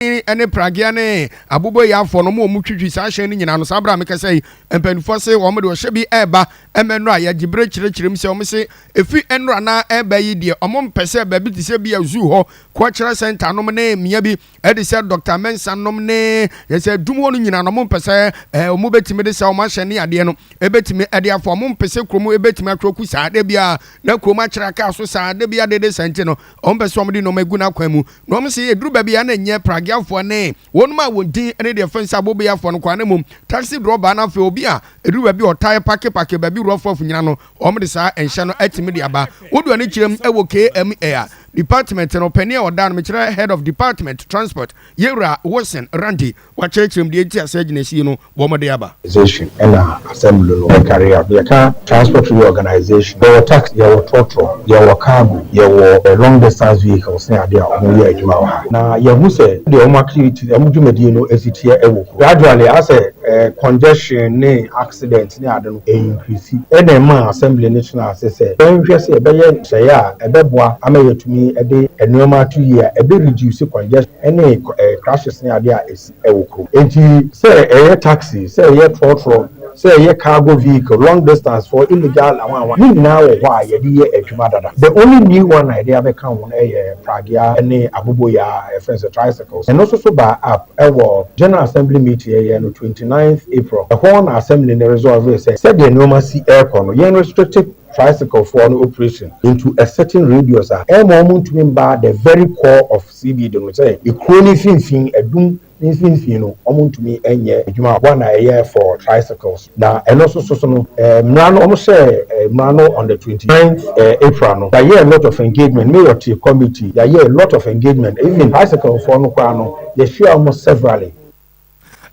Ne pragea ne aboboyafoɔ no, wɔn a wɔtwitwi saa hyɛn no nyinaa no, saa berɛ a mekasa yi, mpanimfoɔ se wɔn de ɔhyɛ bi reba ma nnora. Yɛgye berɛ kyerɛkyerɛ mu sɛ wɔn se ɛfiri nnora na ɛreba yi deɛ, wɔn mpɛ sɛ baabi te sɛ bi a zoo hɔ, cultural center nom ne mmea bi ɛde sɛ Dr. Mensah nom ne yɛsɛ dum hɔ no nyinaa no, wɔn mpɛ sɛ wɔn bɛtumi de sɛ wɔn ahyɛn ne adeɛ no ɛbɛtumi ɛde afa. Wɔn mpɛ sɛ kurom ɛbɛtumi atwerɛ saa de bi a na kurom akyerɛ kaa so saa de bi a dede sɛnti no, wɔn pɛ sɛ wɔn de nneɛma egu n'akwan mu na wɔn sɛ eduru baabi a na nyɛ pragiafoɔ ne wɔn a wɔn din ne deɛ fɛn sɛ aboboyafoɔ no kwan ne mu taxi driver na afei obi a eduru baabi a ɔtae park baabi rɔfɔfo nyina no, wɔn de saa nhyɛ no ɛtumi de aba. Wodu ani kyerɛ mu ɛwɔ KMA a department no panin a ɔda no, mekyerɛ head of department transport, yɛwura Wilson Randy, wakyerɛkyerɛ mu deɛ nti asɛ gyina no wɔn de aba. Organization ɛna assembly no carry out, yɛka transport reorganization. Yɛwɔ taxi, yɛwɔ trɔtrɔ, yɛwɔ cargo, yɛwɔ long distance vehicles ne adeɛ a wɔn yɛ adwuma wɔ ha. Na yɛhu sɛ deɛ wɔn activity, wɔn dwumadie no esi teɛ ɛwɔ kuro, gradually asɛ congestion ne accident ne ade no increase, ɛna ɛma assembly no tena ase sɛ yɛnhwɛ sɛ yɛbɛyɛ hyɛeɛ a ɛbɛboa ama yɛtumi ɛde nneɛma ato yie a ɛbɛ reduce congestion ɛne crashes ne adeɛ a esi ɛwɔ kurom. Nti sɛ ɛyɛ taxi, sɛ ɛyɛ trɔtrɔ, sɛ ɛyɛ cargo vehicle, long distance for illegal awanwa ne nyinaa wɔ hɔ a yɛde yɛ adwuma dada. The only new one a yɛde abɛka ho no yɛ pragea ne aboboyaa, yɛfrɛ sɛ tricycles. Ɛno nso so ba up ɛwɔ general assembly meeting yɛyɛ no 29th April. Ɛhɔ na assembly no resolve sɛ sɛdeɛ nneɛma si ɛrekɔ no, yɛn restricted tricycle foɔ no operation into a certain radius a ɛma wɔn ntumi mba the very core of CBD no, sɛ ekuro ne mfimfin, ɛdum ne mfimfin no, wɔn ntumi nyɛ adwuma wɔn na ɛyɛ for tricycles. Na ɛno nso so no, mmara no, wɔn hyɛ mmara no on the 29th April no, yɛayɛ a lot of engagement. Mayor te committee, yɛayɛ a lot of engagement. Even tricycle foɔ no koraa no, yɛhyia wɔn severally.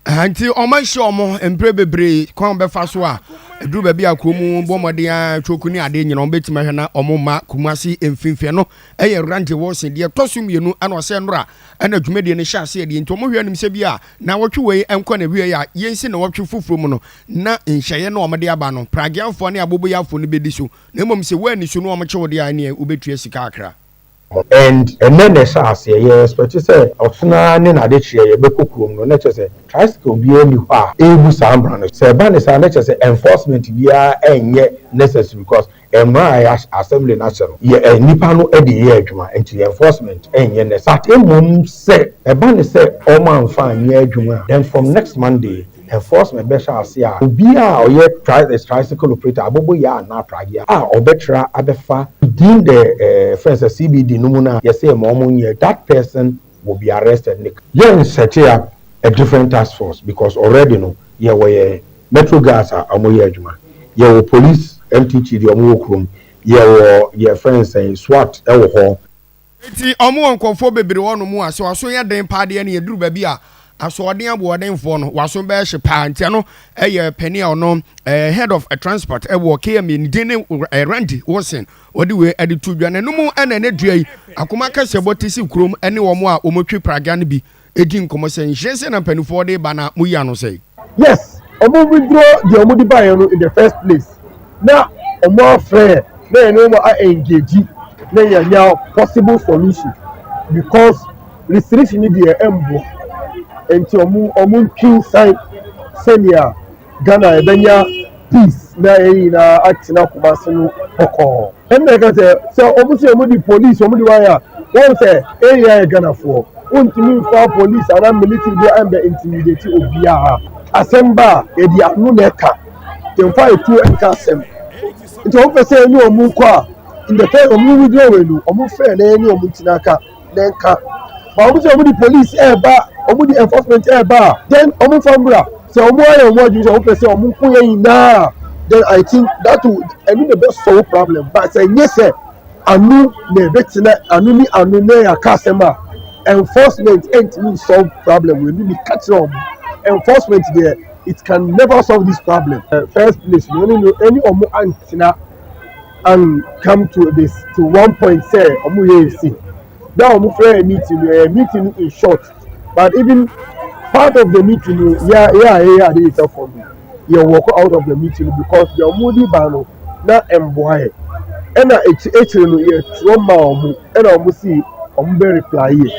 Nti ɔmo ahyia ɔmo mpere bebree kwan bɛfa so a ɛduru baabi a kurom bɔ mmɔden a twoku ne adeɛ nyina ɔmo bɛtumi ahwɛ na ɔmo ma Kumasi mfimfini no. Ɛyɛ Randy Wilson deɛ ɛtɔ so mmienu ɛna ɔsɛ nnora ɛna dwumadie no hyɛ aseɛ deɛ. Nti ɔmo hwɛ anim sɛ bi a na wɔtwe wei nkɔ na wie a yɛnsi na wɔtwe foforɔ mu no na nhyɛeɛ na ɔmo de aba no, pragiafoɔ ne aboboyafoɔ no bɛdi so. Na mmom sɛ wɔani so no, ɔmo kyew deɛ a, ɛneɛ wobɛtua sika akra. And ɛnɛ na ɛhyɛ aseɛ, yɛ expect sɛ ɔtena ne n'adekyeɛ yɛbɛkɔ kurom no, na kyerɛ sɛ tricycle biara ni hɔ a ɛrebu saa mmara no. Sɛ ɛba ne saa, na kyerɛ sɛ enforcement biara ɛnyɛ necessary, because mmara a yɛ assembly no ahyɛ no yɛ nipa no de yɛ adwuma, nti enforcement ɛnyɛ necessary. Mmom sɛ ɛba ne sɛ ɔmo amfa anyɛ adwuma a, then from next Monday enforcement bɛhyɛ ase a obiara a ɔyɛ tricycle operator, aboboyaa anaa pragea a ɔbɛtra abɛfa within the friends CBD no mu na yɛsɛ ɛma ɔmo nyɛ, that person will be arrested. Ne yɛn set up a different task force, because already no yɛwɔ yɛ metro guards a ɔmo yɛ adwuma, yɛwɔ police MTT deɛ ɔmo wɔ kurom, yɛwɔ yɛ friends SWAT ɛwɔ hɔ. Nti ɔmo wɔ nkɔfoɔ bebree wɔ nom a sɛ waso yɛ den paa deɛ no, yɛduru baabi a asoɔden aboɔdenfoɔ no waso bɛyɛ hye paa. Nti ɛno ɛyɛ panin a ɔno head of transport ɛwɔ KMA, ne din ne Randy Wilson, wɔde wei ɛde to dwa. N'anum ɛna ne dua yi akoma kɛseɛ bɔ te si kurom ɛne wɔn a wɔtwi praga no bi edi nkɔmɔ sɛ nhyɛn sɛ na mpanimfoɔ de ba na mo yi ano sɛ. Yes, ɔmo withdraw deɛ ɔmo de baeɛ no in the first place na ɔmo afrɛ na yɛn ne wɔn a engage na yɛn possible solution, because restriction ni deɛ ɛmboa. Nti ɔmo ntwi nsan sɛnea Ghana yɛbɛnya peace na yɛn nyinaa atena Kumasi no bɔkɔɔ. Ɛnna ɛka sɛ ɔmo sɛ ɔmo de police, ɔmo de wire wɔn sɛ ɛyɛ yɛ Ghanafoɔ, wontumi nfa police anaa military bi ɛmbɛ intimidate obiara. Asɛm ba a, yɛde ano na ɛka, yɛmfa etuo ɛnka asɛm. Nti wɔn pɛ sɛ ɛne ɔmo nkɔ a, in the first ɔmo withdraw wei no, ɔmo fɛ na ɛne ɔmo ntena ka na nka ba. Ɔmo sɛ ɔmo de police ɛɛba, ɔmo de enforcement ɛɛba a, then ɔmo fa mbra sɛ ɔmo ayɛ ɔmo adwene sɛ ɔmo pɛ sɛ ɔmo nko yɛ nyinaa, then I think that will ɛno na bɛ solve problem. But sɛ nye sɛ ano na ɛbɛtena ano ne ano na yɛ aka asɛm a, enforcement ɛntumi solve problem wei. Mi ka kyerɛ ɔmo, enforcement deɛ, it can never solve this problem. First place no, ɛne no ɛne ɔmo antena and come to this to one point sɛ ɔmo yɛ esi na ɔmo frɛ meeting no, ɛyɛ meeting in short. But even part of the meeting no, yɛ yɛ a yɛyɛ ade yɛ fɔ no, yɛ walk out of the meeting because deɛ ɔmo di ba no na mboa yɛ. Ɛna ekyi ekyire no, yɛ twerɛ ma ɔmo, ɛna ɔmo si ɔmo bɛ reply yɛ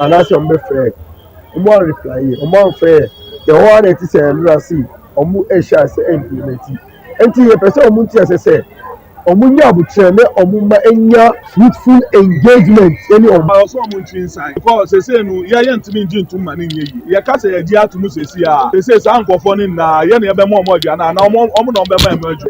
anaasɛ ɔmo bɛ frɛ. Ɔmo an reply yɛ, ɔmo anfrɛ yɛ. Yɛwɔ hɔ ara na yɛte sɛ nnora sei ɔmo ɛhyɛ ase implement. Nti yɛpɛ sɛ ɔmo nte ase sɛ ɔmo nya abotrɛ na ɔmo mma nya fruitful engagement ɛne ɔmo. Ɛwɔ sɛ ɔmo nkyi nsan because sesei no yɛ yɛ ntumi ngye ntum ma no nyɛ yie. Yɛka sɛ yɛgye ato mu sesei a, sesei saa nkorɔfoɔ no nyinaa yɛ na yɛbɛma ɔmo aduane anaa ɔmo ɔmo na ɔmo bɛma yɛn aduane?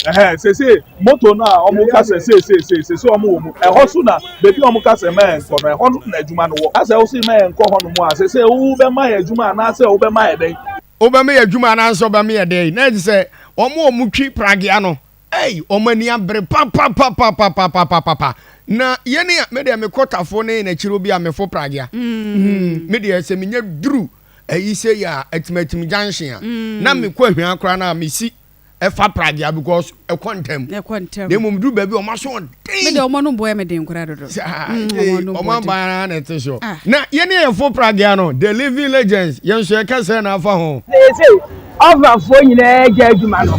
Ɛhɛn sesei moto no a ɔmo ka sɛ sei sei sei sesei ɔmo wɔ mu ɛhɔ so na baabi a ɔmo ka sɛ mma yɛn nkɔ no ɛhɔ no na adwuma no wɔ. Asɛ wose mma yɛn nkɔ hɔ nom a sesei wo bɛma yɛn adwuma anaasɛ wobɛma yɛn dɛn? Wobɛma yɛ adwuma anaasɛ wobɛma yɛ dɛn? Na ɛte sɛ wɔn a wɔtwi pragea no, ei, wɔn ani abere papapapapapapapa. Na yɛn a, me deɛ mekɔ Tafo ne n'akyiri obi a mefo pragea. Mm. Me deɛ sɛ menya duru ayi sɛ yɛ a, Atimatim junction a, na mekɔ Ahwia koraa no a, mesi ɛfa pragea because ɛkɔ ntɛm. Ɛkɔ ntɛm. Na mmom duru baabi a wɔn aso ɔden. Me deɛ wɔn ano boɛ me den koraa dodo. Saa mm, wɔn aban ara na ɛte so. Ah. Na yɛn ne yɛn fo pragea no, the living legends, yɛn nso yɛka sɛ na afa ho. Seesei ɔvafoɔ nyinaa agya adwuma no,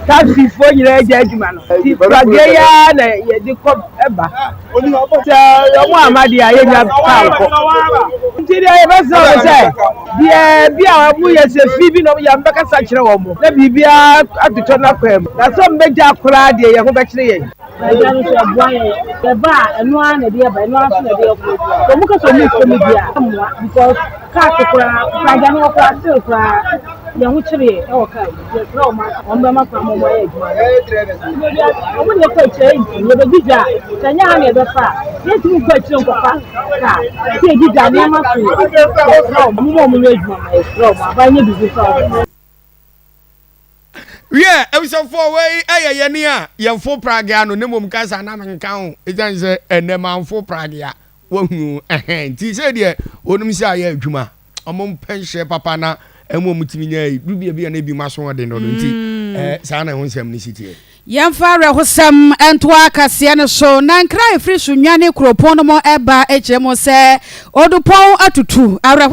taxifoɔ nyinaa agya adwuma no, nti pragea yi ara na yɛde kɔ ba. Sɛ wɔn amma deɛ a yɛnnya kaa nkɔ. Nti deɛ yɛbɛsrɛ wɔn sɛ deɛ bi a wɔn yɛ sɛ fi bi na wɔn yɛ a wɔbɛkasa kyerɛ wɔn na biribiara atotɔ n'akwan mu. Na sɛ wɔbɛgya koraa deɛ yɛn ho bɛkyere yɛn. Agya no nso ɛboa yɛn. Yɛba a ɛno ara na ɛde yɛba ɛno ara nso na ɛde yɛkɔ. Sɛ wɔn ka sɛ wɔn nkɔ mu deɛ a ɛmmoa because cars koraa koraa no koraa still koraa yɛn ho kyere yɛn ɛwɔ car mu. Nti yɛsrɛ wɔn ara sɛ wɔn bɛma kwan ma wɔn ayɛ adwuma no. Wɔn deɛ kɔ akyire nti yɛbɛdi dwa a sɛ ɛnyɛ ha na yɛbɛfa a yɛntumi nkɔ akyire nkɔfa car. Nti yɛdi dwa nneɛma so yɛsrɛ wɔn wɔn ma wɔn nyɛ adwuma ma yɛsrɛ wɔn aban nyɛ biribi mfa wɔn. Wiɛ, abusuafoɔ, wei yɛ yɛne a yɛfo pragea no, na mmom kasa na menka ho, ɛsiane sɛ ɛnnɛ mamfo pragea, wahu, ɛhɛn, nti sɛ deɛ wɔnom sɛ ayɛ adwuma, wɔn mpɛ nhyɛ papa na ɛmu wɔn tumi nya yi, duru baabi a na ebi ma so ɔden dodo, nti ɛɛ saa na ɛho nsɛm no si teɛ. Yɛmfa awerɛhosɛm ntoa kaseɛ no so, na nkra a ɛfiri Sunyani kuropɔn no mu ba kyerɛ mu sɛ Odupɔn atutu awerɛho.